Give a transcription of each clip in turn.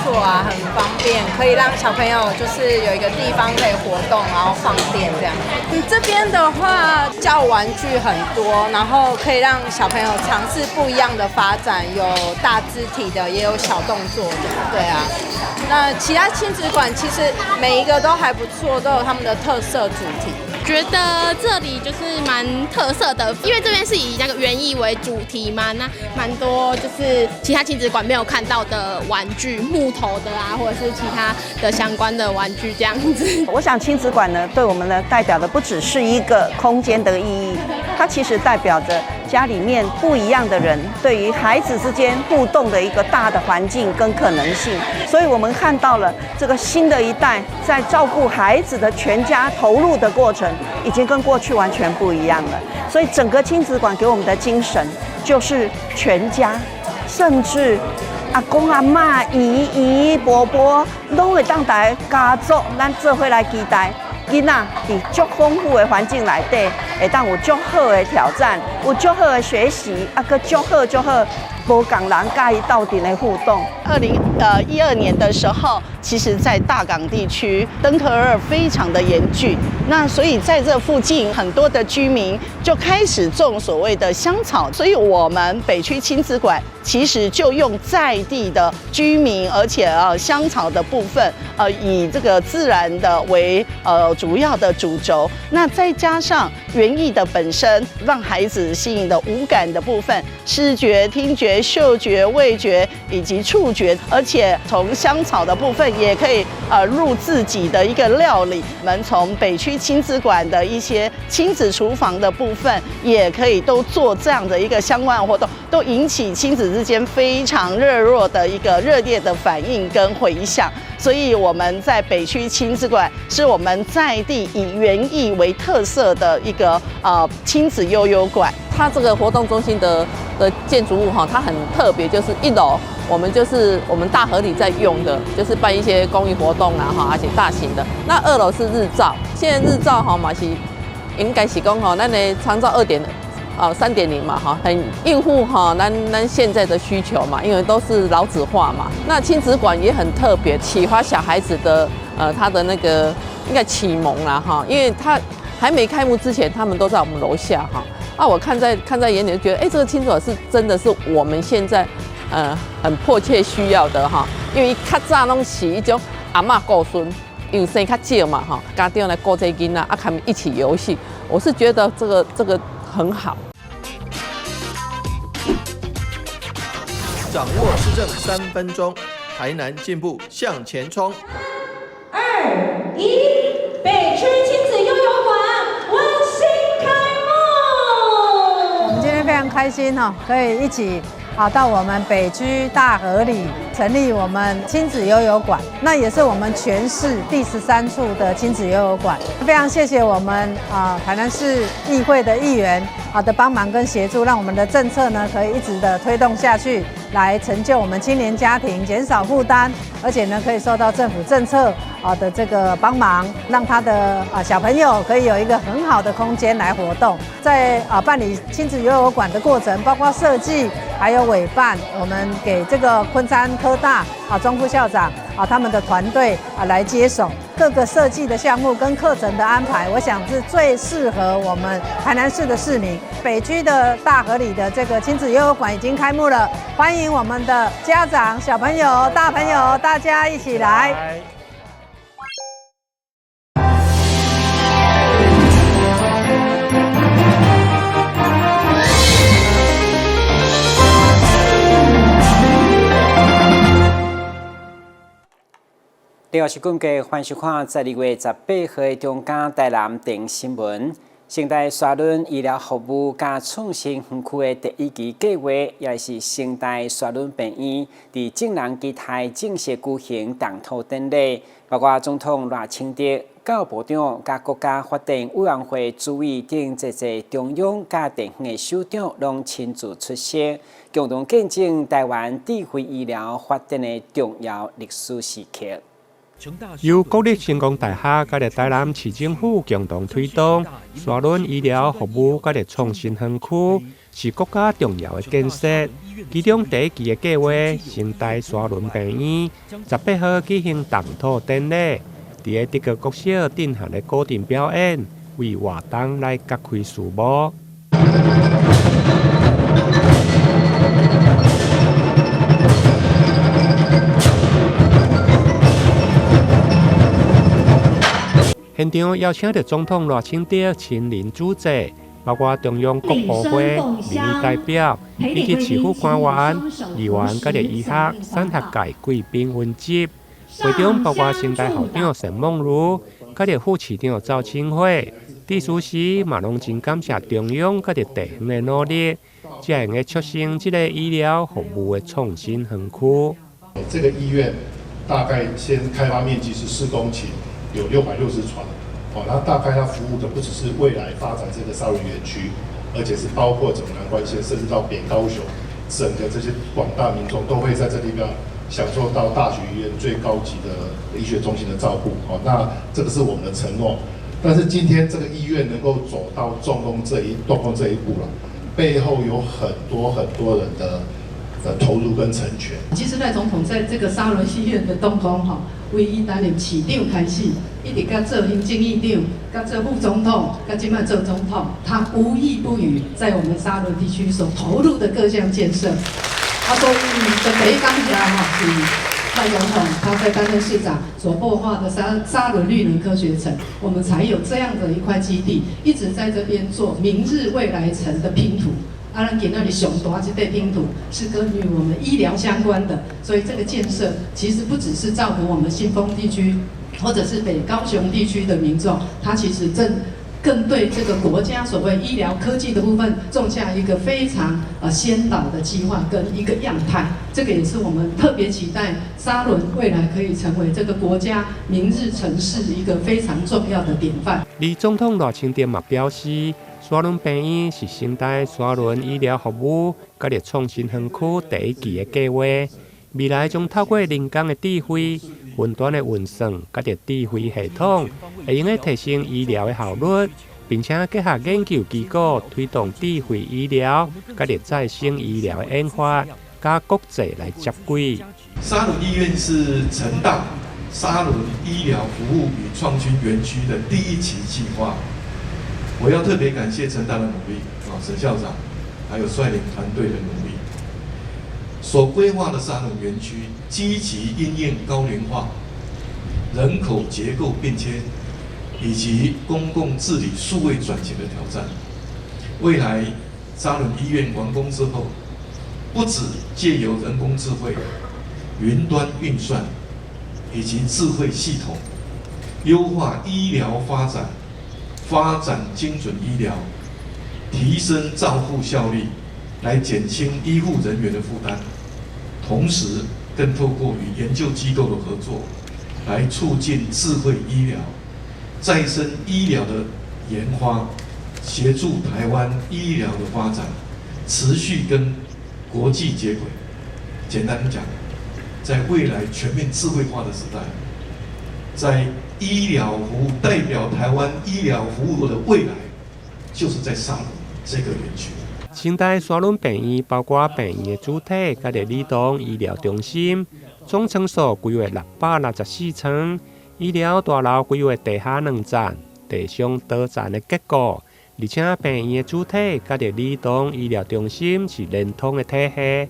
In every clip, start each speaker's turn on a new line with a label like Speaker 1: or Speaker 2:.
Speaker 1: 錯啊，很方便，可以讓小朋友就是有一個地方可以活動，然後放電這樣。這邊的話，教玩具很多，然後可以讓小朋友嘗試不一樣的發展，有大肢體的，也有小動作的，對啊。那其他親子館其實每一個都還不錯，都有他們的特色主題。
Speaker 2: 覺得這裡就是蠻特色的，因為這邊是以那個園藝為主題嘛，那蠻多就是其他親子館沒有看到的玩具，木頭的啊，或者是其他的相關的玩具這樣子。
Speaker 3: 我想親子館呢，對我們呢代表的不只是一個空間的意義，它其實代表着家裡面不一樣的人對於孩子之間互動的一個大的環境跟可能性。所以我們看到了這個新的一代在照顧孩子的全家投入的過程，已經跟過去完全不一樣了。所以整個親子館給我們的精神就是全家，甚至阿公阿嬤、姨姨伯伯，攏會當來家族，咱做伙來期待囡仔佇足豐富的環境內底，會當有足好的挑戰，有足好的學習，啊，閣足好足好無仝人佮伊鬥陣的互動。
Speaker 4: 2012年的時候，其實在大港地區登革熱非常的嚴峻，那所以在這附近很多的居民就開始種所謂的香草，所以我們北區親子館其實就用在地的居民，而且香草的部分，以這個自然的為主要的主軸，那再加上園藝的本身，讓孩子吸引的五感的部分，視覺、聽覺、嗅覺、味覺以及觸覺，而且從香草的部分也可以入自己的一個料理。我們從北區親子館的一些親子廚房的部分，也可以都做這樣的一個相關活動，都引起親子之間非常熱絡的一個熱烈的反應跟迴響。所以我們在北區親子館是我們在地以園藝為特色的一個親子悠遊館。
Speaker 5: 它這個活動中心的建築物哈，它很特別，就是一樓我們就是我們大和里在用的，就是辦一些公益活動啊哈，而且大型的。那二樓是日照，現在日照哈嘛是應該是講吼，咱的長照2.、3.0嘛哈，很應付哈咱現在的需求嘛，因為都是老子化嘛。那親子館也很特別，啟發小孩子的他的那個應該啟蒙啦哈，因為他還沒開幕之前，他們都在我們樓下哈。啊，我看在眼裡，就覺得，這個親子館是真的是我們現在，很迫切需要的哈。因為較早攏是彼種阿嬤顧孫，因為生較少嘛哈，家長來顧這囡仔，啊，他們一起遊戲，我是覺得這個很好。
Speaker 6: 掌握市政3分鐘，台南進步向前衝。
Speaker 7: 2、1，北區親子悠遊館溫馨開幕。
Speaker 8: 我們今天非常開心哈，可以一起啊到我們北區大和里成立我們親子悠遊館，那也是我們全市第13處的親子悠遊館。非常謝謝我們啊台南市議會的議員啊的幫忙跟協助，讓我們的政策呢可以一直的推動下去，來成就我們青年家庭，減少負擔，而且呢可以受到政府政策啊的這個幫忙，讓他的啊小朋友可以有一個很好的空間來活動。在啊辦理親子悠遊館的過程，包括設計還有委辦，我們給這個昆山科大啊莊副校長啊他們的團隊啊來接手各個設計的項目跟課程的安排，我想是最適合我們台南市的市民。北區的大和里的這個親子悠遊館已經開幕了，歡迎我們的家長、小朋友、大朋友，大家一起來。
Speaker 9: 另外是根據歡迎收看12月18號的中嘉台南電新聞。成大沙崙醫療服務佮創新園區的第一期計劃，也是成大沙崙病院佇眾人期待正式舉行動土典禮，包括總統賴清德、教育部長佮國家發展委員會主委等濟濟中央佮地方的首長攏親自出席，共同見證台灣智慧醫療發展的重要歷史時刻。
Speaker 10: 由國立成功大學佮台南市政府共同推動，沙崙醫療服務佮創新園區是國家重要的建設。其中第一期的計劃，成大沙崙病院18號舉行動土典禮，佇个德國國小進行的鼓陣表演，為活動來揭開序幕。現場邀請著總統賴清德親臨主祭，包括中央各部會民意代表以及市府官員、議員，佮著醫學、產學界貴賓雲集。會中包括成大校長沈孟儒，佮著副市長趙清慧。致辭時嘛攏真感謝中央佮著地方的努力，才會用促成這个醫療服務的創新園區。
Speaker 11: 這個醫院大概先開發面積是4公頃。有660床，哦，那大概它服務的不只是未來發展這個沙崙園區，而且是包括整個南關線，甚至到北高雄，整個這些廣大民眾都會在這地方享受到大學醫院最高級的醫學中心的照顧，哦，那這個是我們的承諾。但是今天這個醫院能夠走到動工這一步了，背後有很多很多人的投入跟成全。
Speaker 12: 其實賴總統在這個沙崙醫院的動工，哈，為伊擔任市長開始，一直佮做行政院長，佮做副總統，佮這擺做總統，他無一不與在我們沙崙地區所投入的各項建設。啊，所以這第一感謝哈是賴總統他在擔任市長所擘畫的沙崙綠能科學城，我們才有這樣的一塊基地，一直在這邊做明日未來城的拼圖。啊，咱今仔日上大這塊拼圖是跟與我們醫療相關的，所以這個建設其實不只是造福我們新豐地區，或者是北高雄地區的民眾，它其實正更對這個國家所謂醫療科技的部分種下一個非常先導的計劃跟一個樣態。這個也是我們特別期待沙崙未來可以成為這個國家明日城市一個非常重要的典範。
Speaker 10: 而總統賴清德嘛表示，沙崙病院是成大沙崙醫療服務佮著創新園區第一期的計劃，未來將透過人工的智慧、雲端的運算佮著智慧系統，會用得提升醫療的效率，並且結合研究機構推動智慧醫療佮著再生醫療的研發，佮國際來接軌。
Speaker 13: 沙崙醫院是成大沙崙醫療服務與創新園區的第一期計劃。我要特別感謝成大的努力啊，沈校長，還有率領團隊的努力。所規劃的沙崙園區，積極因應高齡化、人口結構變遷以及公共治理數位轉型的挑戰。未來沙崙醫院完工之後，不只借由人工智慧、雲端運算以及智慧系統，優化醫療發展。發展精準醫療，提升照護效率，來減輕醫護人員的負擔，同時更透過與研究機構的合作，來促進智慧醫療、再生醫療的研發，協助台灣醫療的發展，持續跟國際接軌。簡單講，在未來全面智慧化的時代，在醫療服務代表台灣醫療服務的未來，就是在沙崙這個園區。
Speaker 10: 成大沙崙病院包括病院的主體，佮著兒童醫療中心，總床數規劃664床，醫療大樓規劃地下兩層、地上多層的結構，而且病院的主體佮著兒童醫療中心是連通的體系，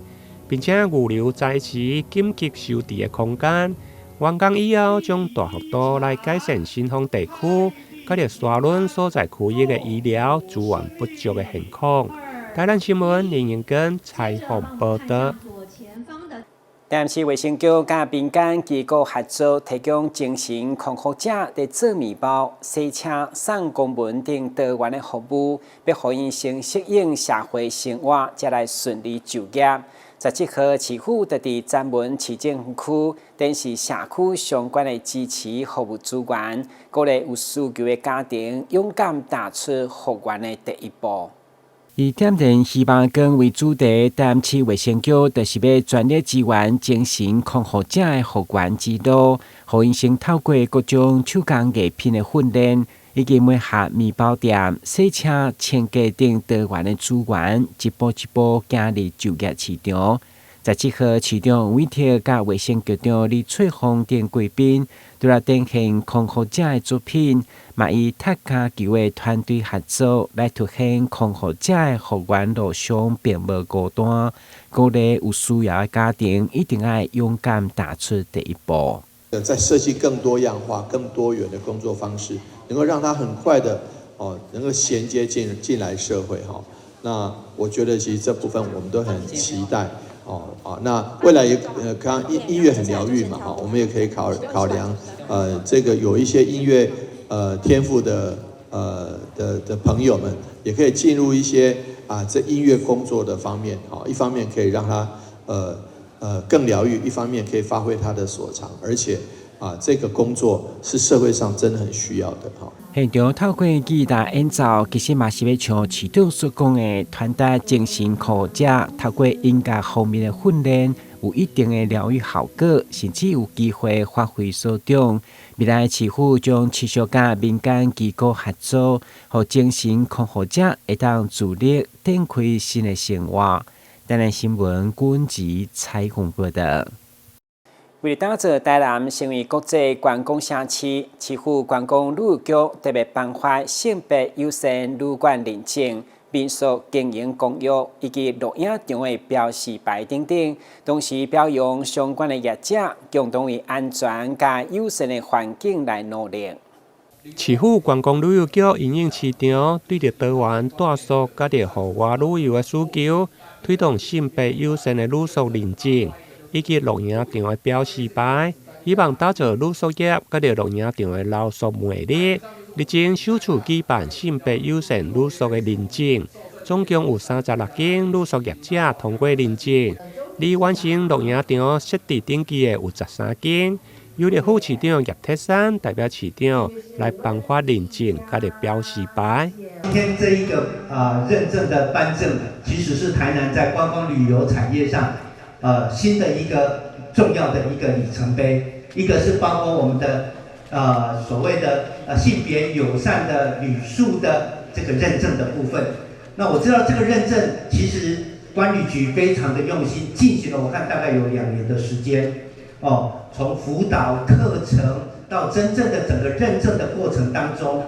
Speaker 10: 並且預留災時緊急收治的空間。完工以後，將大幅度來改善新豐地區佮著沙崙所在區域的醫療資源不足的現況。台南新聞林英根採訪報導。
Speaker 9: 台南市衛生局佮民間機構合作，提供精神康復者佇做麵包、洗車、送公文等多元的服務，欲予𪜶先適應社會生活，才來順利就業。17號，市府就佇專門市政區展示社區相關的支持服務資源，鼓勵有需求的家庭勇敢踏出復原的第一步。以點燃希望光為主題，台南市衛生局就是欲全力支援精神康復者的復原之路，予𪜶先透過各種手工藝品的訓練，以及美學麵包店、洗車、清潔等多元的資源，一步一步行入就業市場。17號，市長委託佮衛生局長李翠鳳等貴賓，都來展現康復者的作品，嘛以踢跤球的團隊合作來凸顯康復者的復原路上並無孤單，鼓勵有需要的家庭一定愛勇敢踏出第一步。
Speaker 6: 在設計更多樣化、更多元的工作方式，能夠讓他很快的哦，能夠銜接進來社會哈。那我覺得其實這部分我們都很期待。哦啊，那未來也剛剛音樂很療癒嘛，哈，我們也可以考量，這個有一些音樂天賦的朋友們，也可以進入一些啊這音樂工作的方面，哈，一方面可以讓他更療癒，一方面可以發揮他的所長，而且啊這個工作是社會上真的很需要的，哈。
Speaker 9: 現場透過吉他演奏，其實嘛是欲像市長所講的，傳達精神康復者透過音樂方面的訓練，有一定的療癒效果，甚至有機會發揮所長。未來市府將持續佮民間機構合作，予精神康復者會當自力展開新的生活。台南新聞軍籍採訪報道。為了打造台南成為國際觀光城市，市府觀光旅遊局特別頒發性別友善旅館認證、民宿經營公約以及露營場的標示牌等等，同時表揚相關的業者共同為安全佮友善的環境來努力。
Speaker 10: 市府觀光旅遊局因應市場對著多元住宿佮著戶外旅遊的需求，推動性別友善的旅宿認證以及露營場的標示牌，希望打造旅宿業佮著露營場的留宿魅力。日前首次舉辦性別友善旅宿的認證，總共有36間旅宿業者通過認證，而完成露營場設置登記的有13間。由著副市長葉鐵山代表市長來頒發認證佮著標示牌。
Speaker 14: 今天這一個認證的頒證，其實是台南在觀光旅遊產業上，新的一個重要的一個里程碑。一個是包括我們的所謂的性別友善的旅宿的這個認證的部分。那我知道這個認證其實觀旅局非常的用心進行了，我看大概有2年的時間。哦，從輔導課程到真正的整個認證的過程當中，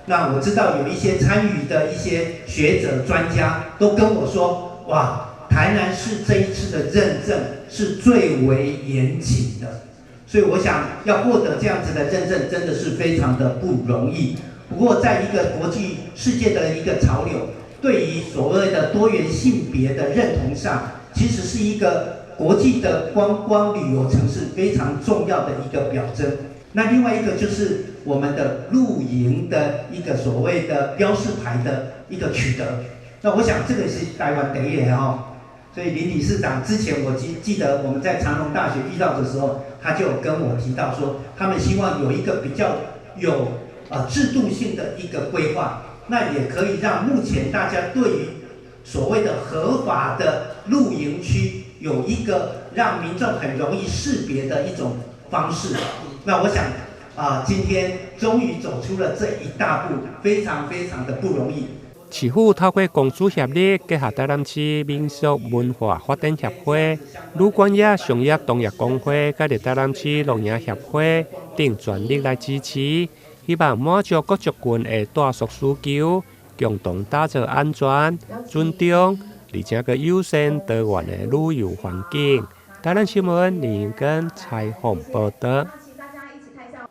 Speaker 14: 那我知道有一些參與的一些學者專家都跟我說，哇，台南市這一次的認證是最為嚴謹的，所以我想要獲得這樣子的認證，真的是非常的不容易。不過，在一個國際世界的一個潮流，對於所謂的多元性別的認同上，其實是一個國際的觀光旅遊城市非常重要的一個表徵。那另外一個就是我們的露營的一個所謂的標示牌的一個取得。那我想這個是台灣第一個哈。所以林理事長之前我記得我們在長榮大學遇到的時候，他就跟我提到說，他們希望有一個比較有制度性的一個規劃，那也可以讓目前大家對於所謂的合法的露營區有一個讓民眾很容易識別的一種方式。那我想今天終於走出了這一大步，非常非常的不容易。
Speaker 10: 市府透過公私協力，結合台南市民宿文化發展協會、旅館業商業同業公會，佮著台南市露營協會等全力來支持，希望滿足各族群的住宿需求，共同打造安全、尊重，而且閣友善多元的旅遊環境。台南新聞林英根採訪報道。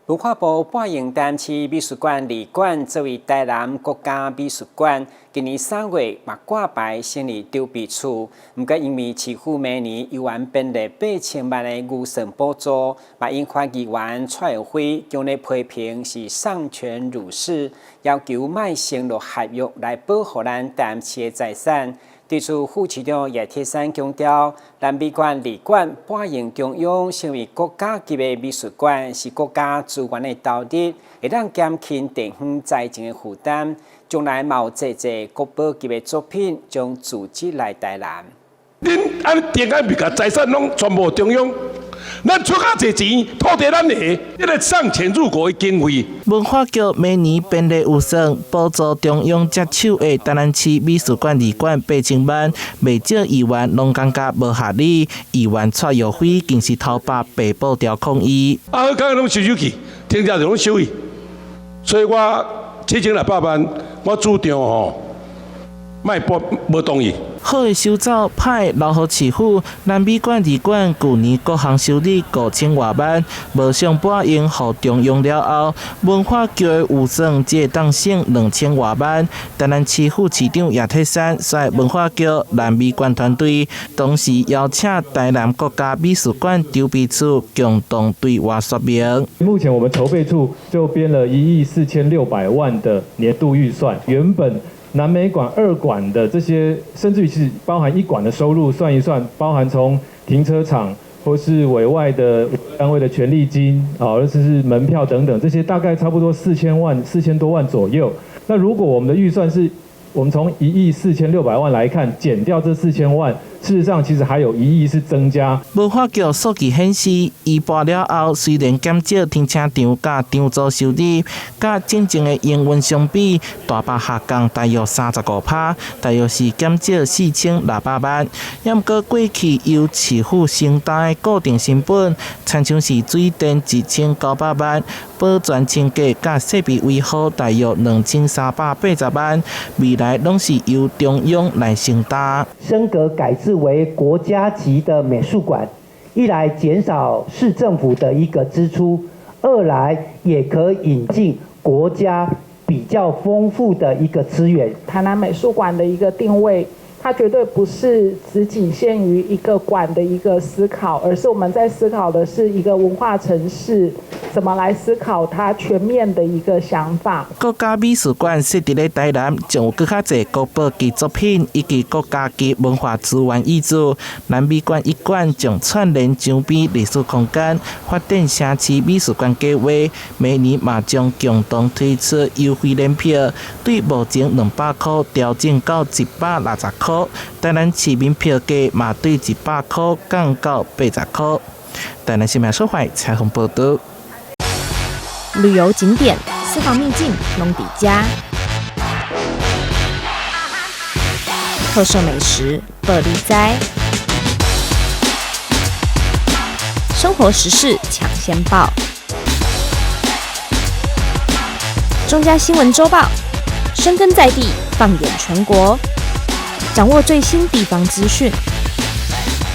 Speaker 9: 文化部撥用台南市美術館二館作為台南國家美術館，今年3月嘛掛牌成立籌備處。毋過因為市府明年猶原編列8000萬的預算補助，嘛引發議員蔡耀輝強烈批評是喪權辱市，要求莫承諾合約來保護咱台南市的財產。對此，副市長葉鐵珊強調，南美館二館搬用中央成為國家級的美術館，是國家資源的投入，會當減輕地方財政的負擔。將來嘛有濟濟國寶級的作品將組織來台南。
Speaker 15: 恁按呢定按袂共財產攏全部中央，咱出較濟錢，土地咱的，這个送錢入國的經費。
Speaker 16: 文化局每年編列預算，補助中央接手的台南市美術館二館8000萬，袂少議員攏感覺無合理。議員蔡耀輝更是頭髮白布條抗議。
Speaker 15: 啊，好，剛剛攏收收去，停車場攏收去，所以我7600萬，我主張吼，莫撥，無同意。
Speaker 16: 好的收走，歹留予市府。南美館二館舊年各項收入5000外萬，無想搬用予中央了後，文化局的預算只會當省2000外萬。台南市副市長葉鐵珊率文化局南美館團隊，同時邀請台南國家美術館籌備處共同對外說明。
Speaker 17: 目前我們籌備處就編了1億4600萬的年度預算，原本南美館二館的這些，甚至於是包含一館的收入算一算，包含從停車場或是委外的單位的權利金，啊，或者是門票等等，這些大概差不多4000萬、4000多萬左右。那如果我們的預算是，我們從1億4600萬來看，減掉這四千萬，事實上其實還有1億是增加。
Speaker 16: 文化局數據顯示，移撥了後，雖然減少停車場佮場租收入，佮進前的營運相比，大幅下降大約35%，大約是減少4600萬。也毋過過去由市府承擔的固定成本，親像是水電1900萬，保全清潔佮設備維護大約2380萬，未來攏是由中央來承擔。
Speaker 14: 升格改制為國家級的美術館，一來減少市政府的一個支出，二來也可引進國家比較豐富的一個資源。
Speaker 18: 台南美術館的一個定位，它絕對不是只僅限於一個館的一個思考，而是我們在思考的是一個文化城市，怎麼來思考它全面的一個想法。
Speaker 16: 國家美術館設佇咧台南，將有閣較濟國寶級作品以及國家級文化資源挹注。南美館一館將串聯周邊歷史空間，發展城市美術館計劃，明年嘛將共同推出優惠聯票，對目前200箍調整到160箍。台南市民票價嘛對100箍降到80箍。台南新聞小懷採訪報導。
Speaker 19: 旅遊景點、私房秘境攏佇遮，特色美食報你知，生活時事搶先報，中嘉新聞週報，深耕在地，放眼全國，掌握最新地方資訊。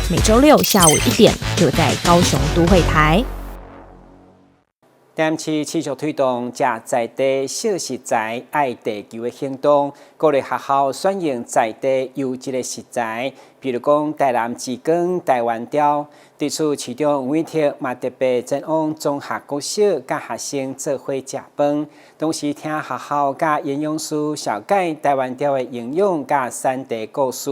Speaker 19: 每週六下午1點，就在高雄都會台。
Speaker 9: 台南市持續推動食在地、惜食材、愛地球的行動，鼓勵學校選用在地優質的食材，比如講台南之光、台灣雕。對此，市長黃偉哲嘛特別前往中學國小佮學生做伙食飯，同時聽學校佮營養師紹介台灣雕的營養佮產地故事。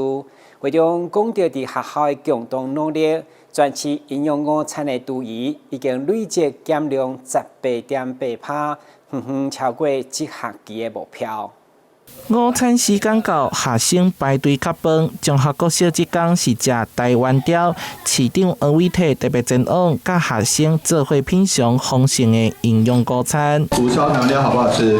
Speaker 9: 會中講著佇學校的共同努力，全市營養午餐的廚餘已經累積減量18.8%，遠遠超過這學期的目標。
Speaker 16: 午餐時間到，學生排隊卡飯。中學國小這工是食台灣雕，市長黃偉哲特別前往，佮學生做伙品嘗豐盛的營養午餐。
Speaker 6: 蒲燒糖雕好不好吃？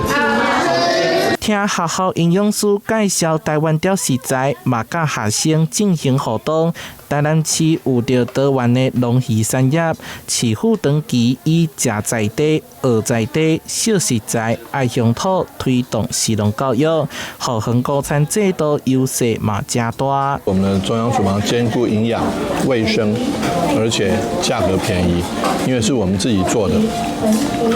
Speaker 16: 聽學校營養師介紹台灣雕食材，嘛佮學生進行互動。台南市有著多元的農漁產業，市府長期以食在地、學在地、惜食材、愛鄉土推動食農教育，予園午餐制度優勢嘛誠大。
Speaker 6: 我們的中央廚房兼顧營養、衛生，而且價格便宜，因為是我們自己做的，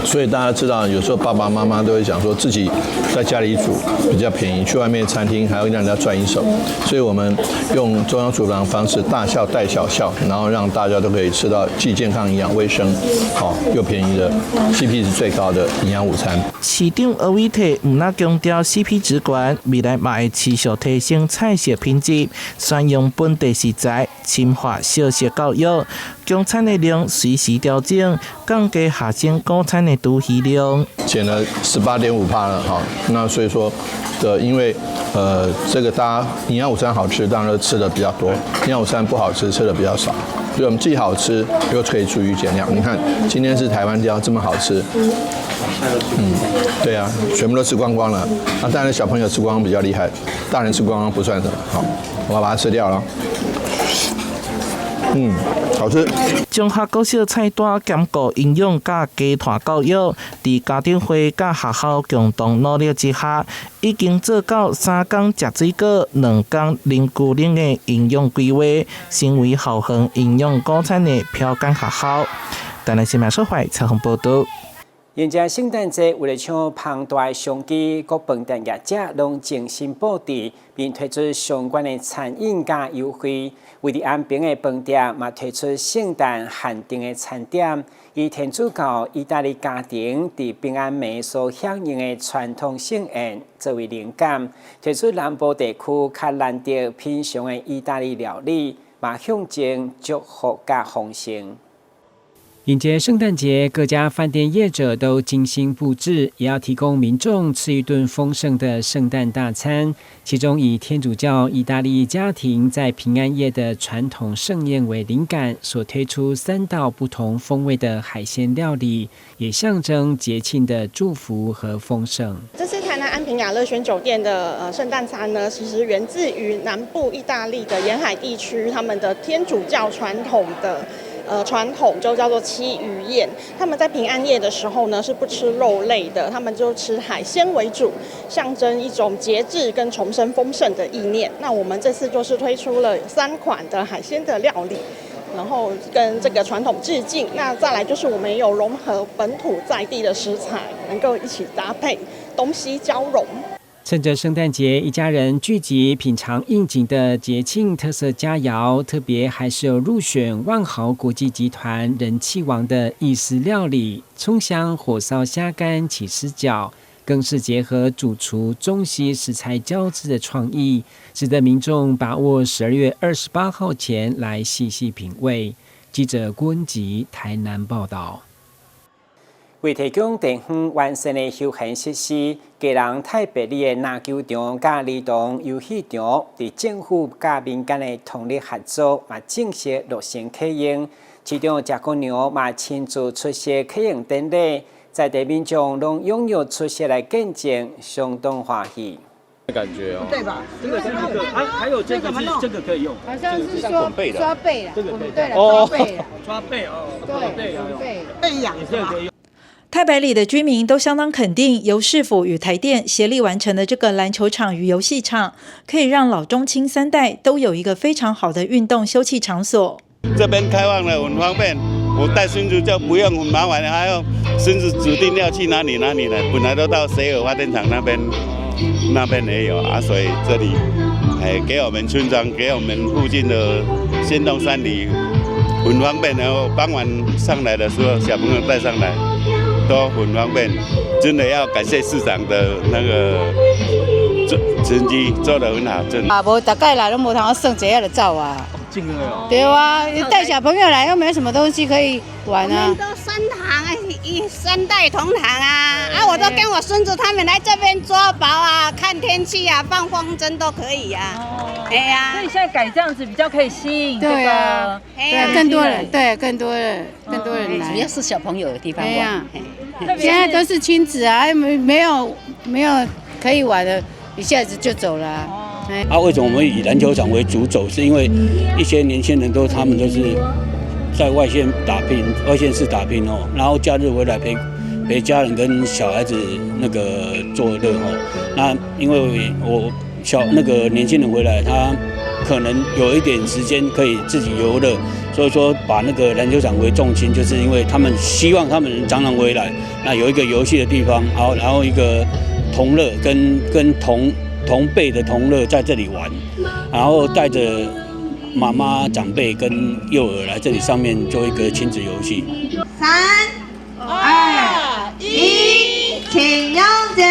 Speaker 6: 所以大家知道，有時候爸爸媽媽都會講說自己在家裡煮比較便宜，去外面餐廳還要讓人家賺一手，所以我們用中央廚房方式大。孝帶小孝，然後讓大家都可以吃到既健康、營養、衛生，好又便宜的 CP 值最高的營養午餐。
Speaker 16: 市長柯偉提毋但強調 CP 值懸，未來嘛會持續提升菜色品質，選用本地食材，深化小食教育，供餐的量隨時調整，降低學生午餐的廚餘量。
Speaker 6: 減了18.5%了，哈，那所以說的，因為這個大家營養午餐好吃，當然吃的比較多；營養午餐不好吃，吃的比較少。所以我們既好吃又可以廚餘減量。你看今天是台灣鯛這麼好吃，對啊，全部都吃光光了。那當然小朋友吃光光比較厲害，大人吃光光不算什麼。好，我要把它吃掉了。嗯，好吃。
Speaker 16: 綜合國小菜單兼顧營養佮家團教育，佇家長會佮學校共同努力之下，已經做到三工食水果、兩工啉牛奶的營養規劃，成為校園營養午餐的標杆學校。台南新聞小懷採訪報導。
Speaker 9: 迎接聖誕節，為了搶龐大的商機，各飯店業者攏精心佈置，並推出相關的餐飲佮優惠。位佇安平的飯店嘛推出聖誕限定的餐點，以天主教意大利家庭佇平安暝所享用的傳統盛宴作為靈感，推出南部地區較難得品嚐的意大利料理，嘛象徵祝福佮豐盛。迎接聖誕節，各家飯店業者都精心佈置，也要提供民眾吃一頓豐盛的聖誕大餐。其中以天主教意大利家庭在平安夜的傳統盛宴為靈感，所推出三道不同風味的海鮮料理，也象徵節慶的祝福和豐盛。
Speaker 20: 這次台南安平雅樂軒酒店的聖誕餐呢，其實源自於南部意大利的沿海地區，他們的天主教傳統的傳統就叫做七魚宴。他們在平安夜的時候呢，是不吃肉類的，他們就吃海鮮為主，象徵一種節制跟重生豐盛的意念。那我們這次就是推出了三款的海鮮的料理，然後跟這個傳統致敬。那再來就是我們也有融合本土在地的食材，能夠一起搭配，東西交融。
Speaker 9: 趁着聖誕節，一家人聚集品嘗應景的節慶特色佳餚，特別還是有入選萬豪國際集團人氣王的意式料理——蔥香火燒蝦乾起司餃，更是結合主廚中西食材交織的創意，值得民眾把握12月28號前來細細品味。記者郭文吉台南報道。為提供地方完善的休閒設施，基隆太白里的籃球場佮兒童遊戲場，佇政府佮民間的通力合作，嘛正式落成啟用。市長謝國樑嘛親自出席啟用典禮，在地民眾攏踴躍出席來見證，相當歡喜。
Speaker 21: 感覺哦，
Speaker 22: 對吧？
Speaker 21: 這個是一個，還有這個是這個可以用，
Speaker 22: 好像是說抓背了，
Speaker 21: 這個可以
Speaker 22: 對了，抓背，
Speaker 21: 抓背哦，
Speaker 22: 對，背背癢是吧？
Speaker 23: 太白里的居民都相當肯定，由市府與台電協力完成的這個籃球場與遊戲場，可以讓老中青三代都有一個非常好的運動休憩場所。
Speaker 24: 這邊開放了很方便，我帶孫子就不用很麻煩，還要孫子指定要去哪裡哪裡了，本來都到水爾發電廠那邊，那邊也有啊，所以這裡哎給我們村莊，給我們附近的仙洞山里很方便，然後傍晚上來的時候，小朋友帶上來。都很方便，真的要感謝市長的那個成績做得很好，真的。
Speaker 25: 啊，無逐擺來攏無通耍一下就走啊。對啊，帶小朋友來又沒什麼東西可以玩啊。
Speaker 26: 我們都三堂一三代同堂啊，啊，我都跟我孫子他們來這邊抓寶啊，看天氣啊，放風箏都可以啊。哎呀，
Speaker 7: 所以現在改這樣子比較可以吸引這個，
Speaker 25: 對啊，對，更多人，對，更多人，更多人來。
Speaker 27: 主要是小朋友的地方玩。
Speaker 25: 現在都是親子啊，沒有可以玩的，一下子就走了。
Speaker 28: 啊，為什麼我們以籃球場為主軸？是因為一些年輕人都他們都是在外縣打拼，外縣市打拼哦，然後假日回來陪陪家人跟小孩子那個作樂哦。那因為我小那個年輕人回來，他可能有一點時間可以自己遊樂，所以說把那個籃球場為重心，就是因為他們希望他們常常回來，那有一個遊戲的地方，然後一個同樂跟同輩的同樂在這裡玩，然後帶着媽媽長輩跟幼兒來這裡上面做一個親子遊戲。
Speaker 22: 三、二、一，請用剪。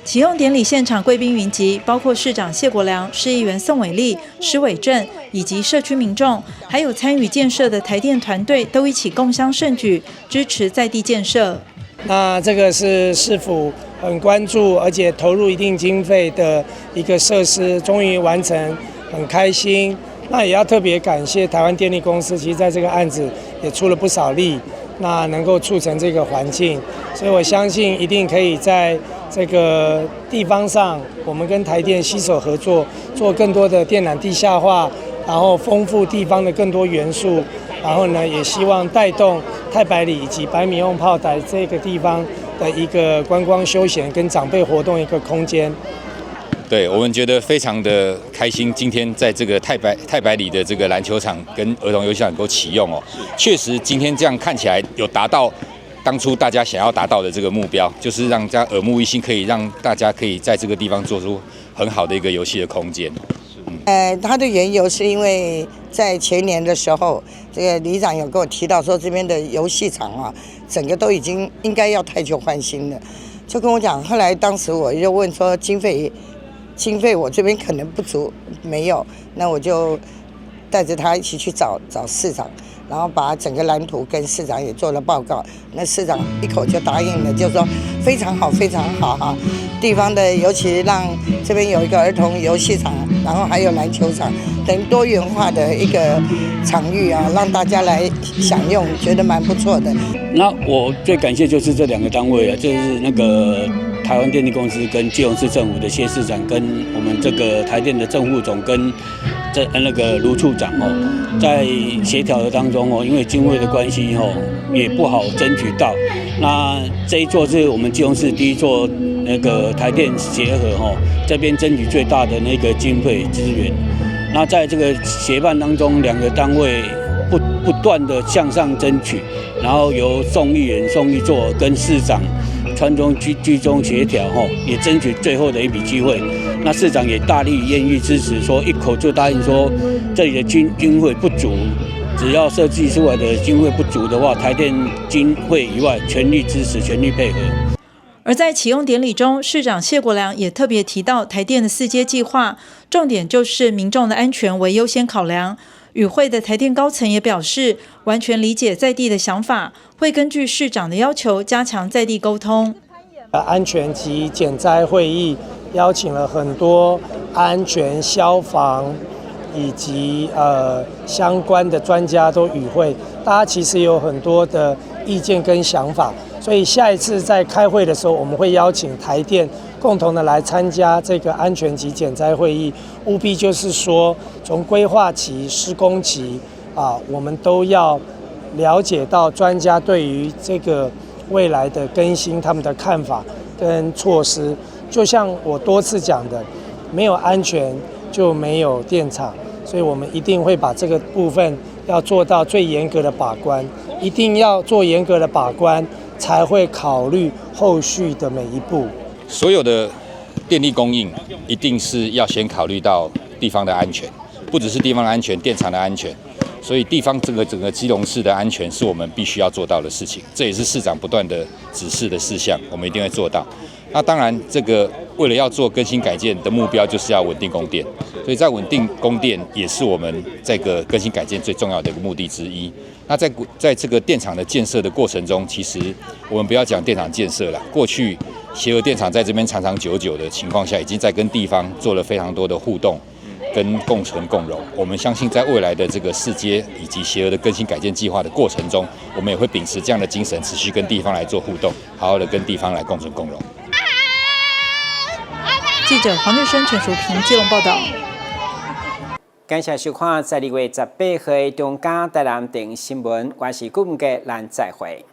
Speaker 23: 啟用典禮現場貴賓雲集，包括市長謝國樑、市議員宋偉立、施偉正以及社區民眾，還有參與建設的台電團隊，都一起共襄盛舉，支持在地建設。
Speaker 1: 那這個是市府很關注，而且投入一定經費的一個設施，終於完成，很開心。那也要特別感謝台灣電力公司，其實在這個案子也出了不少力，那能夠促成這個環境，所以我相信一定可以在這個地方上，我們跟台電攜手合作，做更多的電纜地下化，然後豐富地方的更多元素，然後呢，也希望帶動太白里以及白米甕炮台這個地方的一個觀光休閒跟長輩活動一個空間。
Speaker 2: 對，我們覺得非常的開心，今天在這個太白里的這個籃球場跟兒童遊戲場能夠啟用哦，確實今天這樣看起來有達到當初大家想要達到的這個目標，就是讓大家耳目一新，可以讓大家可以在這個地方做出很好的一個遊戲的空間。
Speaker 3: 它的緣由是因為在前年的時候，這個里長有跟我提到說，這邊的遊戲場啊，整個都已經應該要汰舊換新了，就跟我講。後來當時我就問說經費我這邊可能不足，沒有，那我就帶着他一起去找找市長。然後把整個藍圖跟市長也做了報告，那市長一口就答應了，就說非常好，非常好哈。地方的尤其讓這邊有一個兒童遊戲場，然後還有籃球場等多元化的一個場域啊，讓大家來享用，覺得蠻不錯的。
Speaker 28: 那我最感謝就是這兩個單位啊，就是那個台灣電力公司跟基隆市政府的謝市長，跟我們這個台電的鄭副總跟這那個盧處長哦，在協調的當中哦，因為經費的關係哦，也不好爭取到。那這一座是我們基隆市第一座那個台電協和哦，這邊爭取最大的那個經費資源。那在這個協辦當中，兩個單位不斷的向上爭取，然後由宋議員、宋議座跟市長川中居中協調吼，也爭取最後的一筆機會。那市長也大力願意支持，說一口就答應說，這裡的經費不足，只要設計出來的經費不足的話，台電經費以外全力支持、全力配合。
Speaker 23: 而在啟用典禮中，市長謝國樑也特別提到台電的四階計劃，重點就是民眾的安全為優先考量。與會的台電高層也表示，完全理解在地的想法，會根據市長的要求加強在地溝通。
Speaker 1: 安全及減災會議邀請了很多安全、消防以及相關的專家都與會，大家其實有很多的意見跟想法，所以下一次在開會的時候，我們會邀請台電共同的來參加這個安全及減災會議，務必就是說，從規劃期、施工期啊，我們都要了解到專家對於這個未來的更新他們的看法跟措施。就像我多次講的，沒有安全就沒有電廠，所以我們一定會把這個部分要做到最嚴格的把關，一定要做嚴格的把關，才會考慮後續的每一步。
Speaker 2: 所有的電力供應一定是要先考慮到地方的安全，不只是地方的安全，電廠的安全。所以地方整個基隆市的安全是我們必須要做到的事情，這也是市長不斷的指示的事項，我們一定會做到。那當然，這個為了要做更新改建的目標，就是要穩定供電，所以在穩定供電也是我們這個更新改建最重要的一個目的之一。那在這個電廠的建設的過程中，其實我們不要講電廠建設了，過去協和電廠在這邊長長久久的情況下，已經在跟地方做了非常多的互動跟共存共榮。我們相信在未來的這個四階以及協和的更新改建計劃的過程中，我們也會秉持這樣的精神，持續跟地方來做互動，好好的跟地方來共存共榮。
Speaker 23: 記者黃日升、陳淑萍基隆報道。
Speaker 9: 感謝收看12月18號的中嘉台南電新聞，我是顧文傑，咱再會。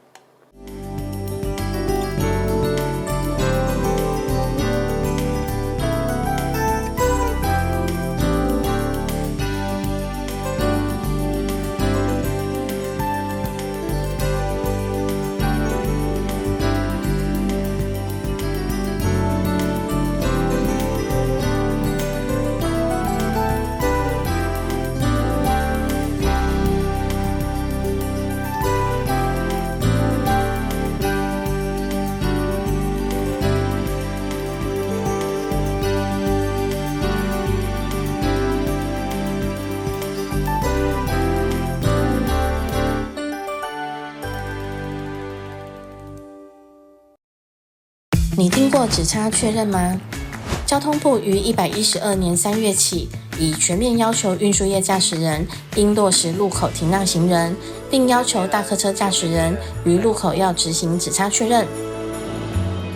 Speaker 4: 你聽過指差確認嗎？交通部於112年3月起，已全面要求運輸業駕駛人應落實路口停讓行人，並要求大客車駕駛人於路口要執行指差確認。